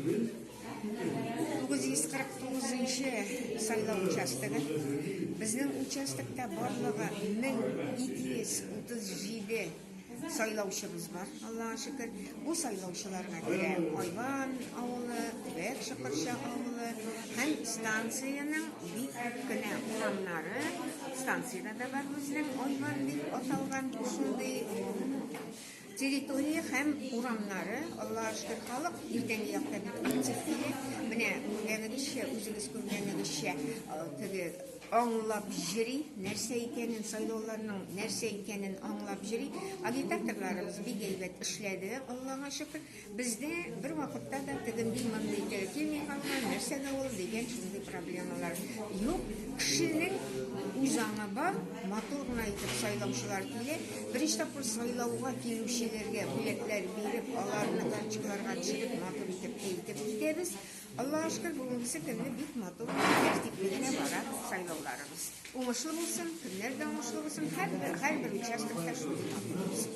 949 нчы сайлау участогы. Безнең участокта барлыгы 1237 сайлаучыбыз бар, Аллага шөкер. Бу сайлаучыларга керә Айван авылы, Төбәк Чокырча авылы һәм станциянең бик күп кенә урамнары. Станциядә дә бар безнең Айван дип аталган шундый Территория һәм урамнары, Аллага шөкер, халык иртәнге якта бик актив килә. Менә күргәнегезчә, үзегез күргәнегезчә, теге аңлап җыри, нәрсә икәнен, сайлауларның нәрсә икәнен аңлап җыри. Агитаторларыбыз бик әйбәт эшләде, Аллага шөкер. Бездә бер вакытта да тегенди-мондый теге килми калган, нәрсәгә ул дигән шундый проблемалар юк. Кешенең үз аңы бар, матур гына итеп сайлаучылар килә. Беренче тапкыр сайлауга килүчеләргә бүләкләр биреп, аларны карточкаларга төшереп, матур итеп әйтеп китәбез. Аллага шөкер, бүгенгесе көнне бик матур, тәртипле генә бара сайлауларыбыз. Уңышлы булсын, көннәр дә уңышлы булсын, һәрбер, һәрбер участокта шундый матур булсын.